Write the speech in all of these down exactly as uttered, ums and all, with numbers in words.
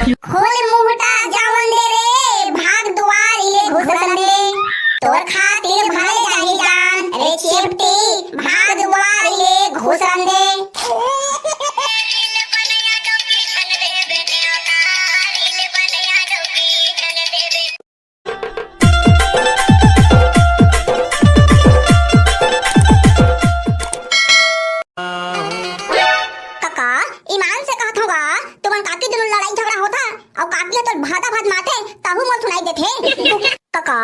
खोल मुहटा जावन दे रे, भाग दुआरी ले घुसन दे। तोर खातिर भले जाही जान रे चेपटी, भाग दुआरी ले घुसन दे। कका, ईमान से कहत हव गा, तुमन काकी दुनों लड़ाई झगड़ा होता, अउ काकी ह तो भादा भाद माथे, तहू मोल सुनाई देथे। कका,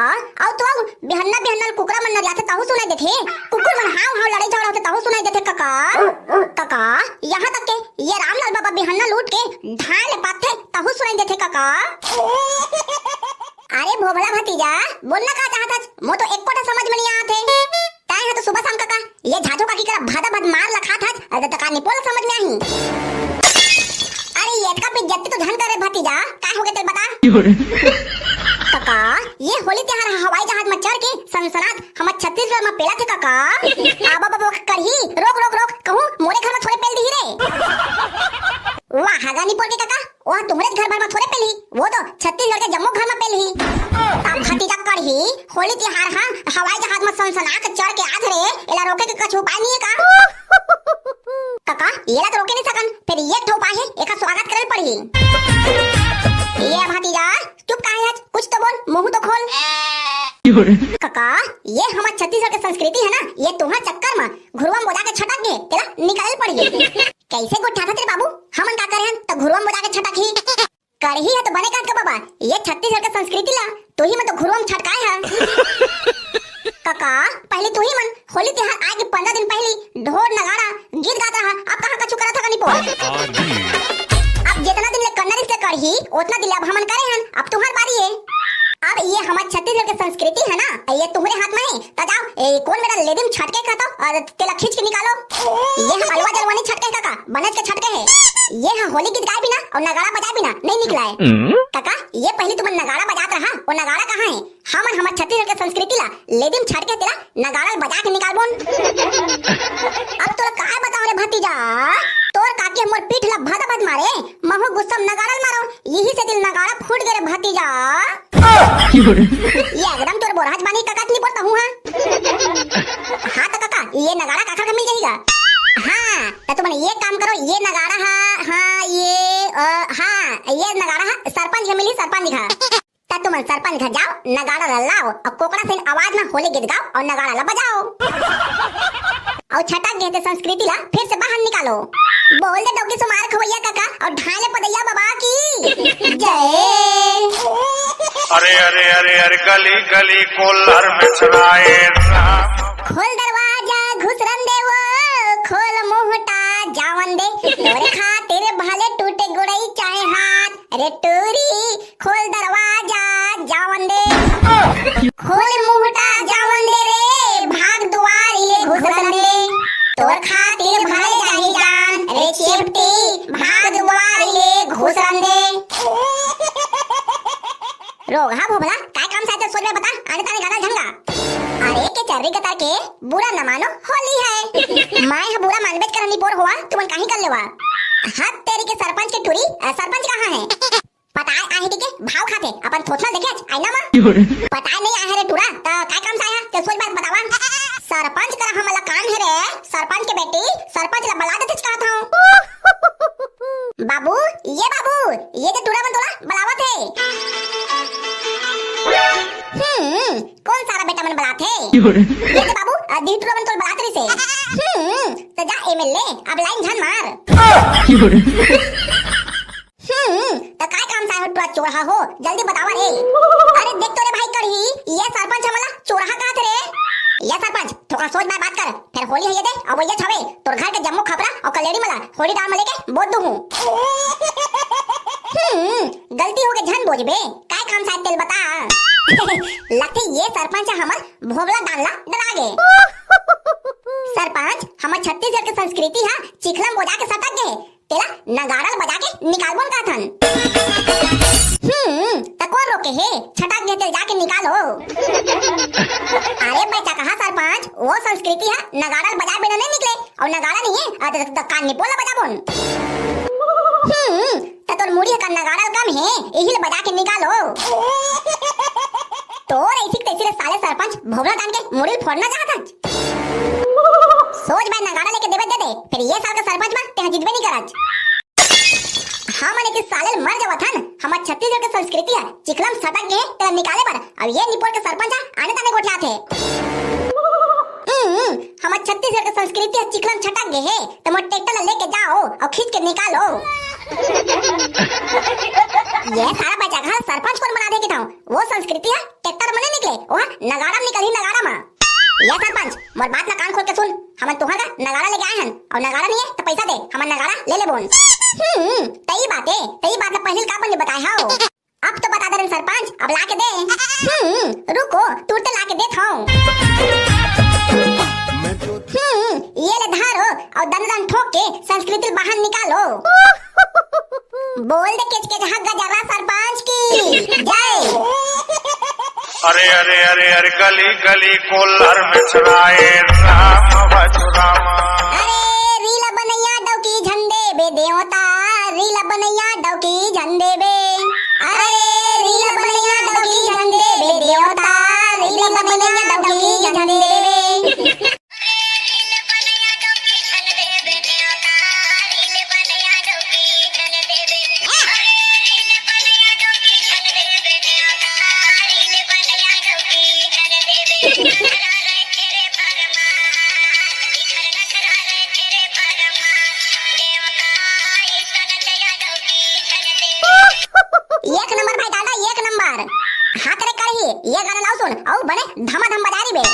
अउ तो बिहन्ना बिहन्ना कुकरा मन नरियाथे, तहू सुनाई देथे। कुकुर मन हाव हाव लड़ाई झगड़ा होथे, तहू सुनाई देथे कका। कका, यहाँ तक के ये रामलाल बाबा बिहन्ना लूट के धाय ले पाथे, तहू सुनाई देथे कका। अरे भोभला भतीजा, बोलना का चाहत हस? मोर तो एको ठा समझ में नहीं आत हे। तैं ह तो सुबह शाम कका ये झाझो काकी करा भादा भाद मार ला खात हस, अरे त का निपोल समझ में आही? अरे ये का बेइज्जती तो झन करे भतीजा, का हो गे तेल बता? कका, ये होली तिहार ह हवाई जहाज में चढ़ के सनसनात हमर छत्तीसगढ़ में पेला थे कका। आबा बाबा करही, रोक रोक रोक, कहूँ मोरे घर में थोड़े पेल दिही रे। वाह, हागा निपोल के कका, ओह तुम्हरे घर भर म थोरे पेलही, वो तो छत्तीसगढ़ के जम्मो घर म पेलही। तब भतीजा कड़ही, होली तिहार ह हवाई जहाज म सनसना के चढ़ के आत रे, एला रोके के कुछ उपाय नहीं है का? कका, एला तो रोके नहीं सकन, फिर ये ठो उपाय है, एका स्वागत करल पड़ही। ये भतीजा, चुप काहे हच? कुछ तो बोल, मुंह तो खोल। कका, ये हमर छत्तीसगढ़ के संस्कृति है ना, ये तुम्हार चक्कर म घुरुआ म बोजा के छटक गे, तेला निकालल पड़ही। कैसे गोठियाथस रे बाबू? हमन का करे हन त घुरुआ म बोजा के छटकही? कड़ही ह तो बने कहत का बाबा, ये छत्तीसगढ़ के संस्कृति ला तुही मन तो घुरुआ म छटकाए ह। कका, पहली तुही मन होली तिहार आए के पंद्रह दिन पहली ढोल नगाड़ा गीत गात रहा, अब कहाँ कछु करत ह कनी पोर? अब जितना दिन ले कन्नर इसले कड़ही, उतना दिन ले अब हमन करे हन, अब तुम्हार बारी है। अब ये हमर छत्तीसगढ़ के संस्कृति है ना, ये तुम्हरे हाथ में है, त जाओ, ए, कौन मेरा लेदिम छटके कहता और तेला खींच के निकालो। ये हम अलवा जलवा नहीं छटके कका, बनत के छटके है। ये ह होली गीत गाए बिना और नगाड़ा बजाए बिना नहीं निकला है। कका, ये पहली तुमन नगाड़ा बजात रहा, वो नगाड़ा कहाँ है? हमन हमर छत्तीसगढ़ के संस्कृति ला लेदिम छटके तेला नगाड़ा ल बजा के निकालबोन। अब तोला काय बताओ रे भतीजा, तोर काकी हमर पीठ ला भदा भद मारे, महू गुस्सा म नगाड़ा ल मारो, यही से दिल नगाड़ा फूट गे रे भतीजा। ये एकदम तोर बोरहच बानी कका, नहीं बोलता हूँ हाँ। हाँ तो कका, ये नगाड़ा काखर का मिल जाएगा? हाँ, तो तुमन ये काम करो, ये नगाड़ा हा, हाँ, ये, अ, हाँ, ये नगाड़ा हा, सरपंच का मिली, सरपंच का। त तुमन सरपंच घर जाओ, नगाड़ा ला लाओ अउ कोकड़ा सहिन आवाज में होली गीत गाओ अउ नगाड़ा ला बजाओ। अउ छटक गे ते संस्कृति ला फिर से बाहर निकालो। बोल दे डौकी सुमार खवैया कका अउ ढाले पदैया बाबा की जय। अरे अरे अरे अरे गली गली कोलर में सुनाए। खोल दरवाजा घुसरन देवो, खोल मुहटा जावन दे, तोरे खातिर भले टूटे गुड़ई चाहे हाथ। अरे टूरी, खोल दरवाजा जावन दे। खोल मुहटा जावन दे रे, भाग दुआरी ले घुसरन दे। तोर खातिर भले जाही जान रे चेपटी, भाग दुआरी ले घुसरन दे। रोगहा भोभला, काय काम साथे सोच में बता, आने ताने गाना झंगा। अरे के चर्री कतर के, बुरा न मानो, होली है। मैं ह बुरा मानबेच करनी बोर होवा, तुमन काहे कर लेवा? हद तेरी के सरपंच के टूरी, अ, सरपंच कहाँ है? पताय आहे के, के भाव खाथे, अपन थोथना देखे आईना मा। पताय नहीं आहे रे टूरा, त काय काम से आया? ते सोच बात बतावा। सरपंच करा हमला काम है रे, सरपंच के बेटी, सरपंच ला बला देते कहत हूँ। बाबू, ये बाबू, ये जे टूरा मन तोला बलावत हे। हम्म, कौन सारा बेटा मन बलात हे? ये जे बाबू, अ, दी टूरा मन तोला बलात रहिसे। हम्म, त जा एमएलए, अब लाइन झन मार। हम्म, त काय काम से आए हो टूरा चोरहा हो? जल्दी बतावा रे। अरे देख तो रे भाई कड़ही, ये सरपंच हमला चोरहा कहत रे। ये सरपंच, थोड़ा सोच बाय बात कर। फेर होली है ये दे, अउ ये छवे, तोर घर के जम्मो खपरा अउ कलेड़ी मला होली डाल में लेके बोत दूहूं। हम्म, गलती हो गे, झन बोजबे। काय काम साहब तेल बता। लगथे ये सरपंच हमर भोबला डाल ला डरा गे। सरपंच, हमर छत्तीसगढ़ के संस्कृति हा चिखला म बोजा के सटक गे। तेला नगाड़ा ल बजा के निकालबोन कहथन। हम्म, त कोन रोके हे? छटक गे तेल जाके निकालो। अरे बच्चा कहा सरपंच, वो संस्कृति हा नगाड़ा ल बजाए बिना नहीं निकले, अउ नगाड़ा नहीं है, अ, त, त, त कान निपोल ला बजाबोन। हम्म, त तोर मुड़ी ह का नगाड़ा ल कम हे, इही ल बजा के निकालो। तोर ऐसी तैसी ले साले सरपंच भोभला तान के मुड़ी ल फोड़ना चाहत हच। सोच भाई, नगाड़ा लेके देबे दे दे, फेर ये साल के सरपंच म तेहा जीतबे नहीं करच। हमन एक साले ल मर जावत हन, हमर छत्तीसगढ़ के संस्कृति ह चिखला म सटक गे, तेला निकाले बर अब ये निपोर के सरपंच ह आने ताने गोठियाथे। हम्म, हमर छत्तीसगढ़ के संस्कृति ह चिखला म छटक गे हे, त मोर ट्रैक्टर ल लेके जाओ अउ खींच के निकालो। ये सारा बचाघा सरपंच कोन बना दे के था? वो संस्कृति ह ट्रैक्टर म नइ निकले, वो ह नगाड़ा म निकलही, नगाड़ा म। ये सरपंच, मोर बात ला कान खोल के सुन, हमन तुंहर का नगाड़ा लेके आए हन, अउ नगाड़ा नहीं है त पैसा दे, हमन नगाड़ा ले लेबोन। हम्म, तई बात है, तई बात ला पहले काबर नहीं बताए हव? अब तो बता दे रहे सरपंच, अब ला के दे। हम्म, रुको, तुरते ला के देत हूँ। हम्म, ये ले धारो, अउ दन दन ठोक के संस्कृति बाहर निकालो। बोल दे किच किच हक गजरा सरपंच की जय। अरे अरे अरे अरे, गली गली कोल्लर में छराए राम भज रामा। अरे रीला बनैया डौकी झंडे बे देवता, रीला बनैया डौकी झंडे बे। अरे रीला बनैया डौकी झंडे बे देवता, रीला बनैया डौकी झंडे बे। एक नंबर भाई दादा, एक नंबर। हाँ तेरे करही, ये गाना लाओ सुन, अउ बने धमाधम बजा रही बे।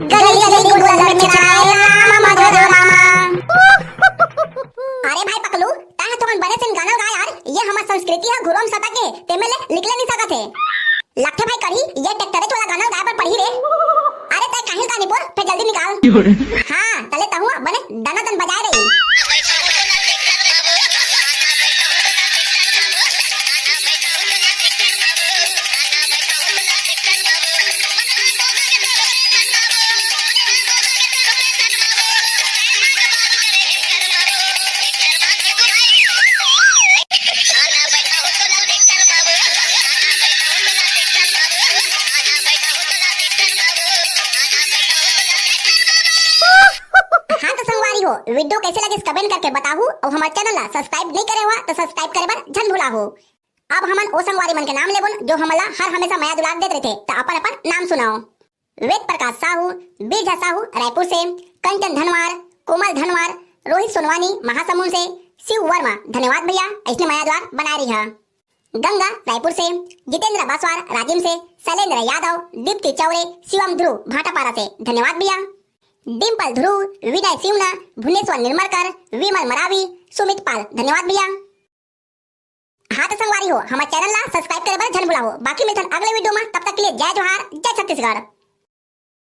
गली गली गुलर में छाए राम मधुर रामा। अरे भाई पकलू, तैं ह थोकन बने से गाना गा यार, ये हमर संस्कृति ह घुरोम सटक गे, तेमे ले निकले नहीं सकत हे। लगथे भाई करही, ये ट्रैक्टरेच वाला गाना गाए बर पड़ही रे। अरे तैं काहिल का निपोर, फेर जल्दी निकाल। हाँ, तले तहूँ बने दनादन बजाए रही। हाँ तो संगवारी हो, video कैसे लगिस comment करके बताहू, अउ हमर channel ला subscribe नहीं करे हुआ तो subscribe करे बर झन भुलाहू। अब हमन ओ संगवारी मन के नाम लेबोन जो हमन ला हर हमेशा मया दुलार देत रहिथे, त अपन अपन नाम सुनाओ। वेद प्रकाश साहू, बिरजा साहू रायपुर से, कंचन धनवार, कोमल धनवार, रोहित सोनवानी महासमुंद से, शिव वर्मा धन्यवाद भैया, ऐसने मया दुलार बनाए रहिहा। गंगा रायपुर से, जितेंद्र बासवार राजिम से, शैलेंद्र यादव, दीप्ति चौरे, शिवम ध्रुव भाटापारा से धन्यवाद भैया। डिम्पल ध्रुव, विनय सिवना, भुवनेश्वर निर्मलकर, विमल मरावी, सुमित पाल धन्यवाद भैया। हाँ तो संगवारी हो, हमर channel ला subscribe करे बर झन भुलाहू। बाकी मिलथन अगले video में, तब तक के लिए जय जोहार, जय छत्तीसगढ़।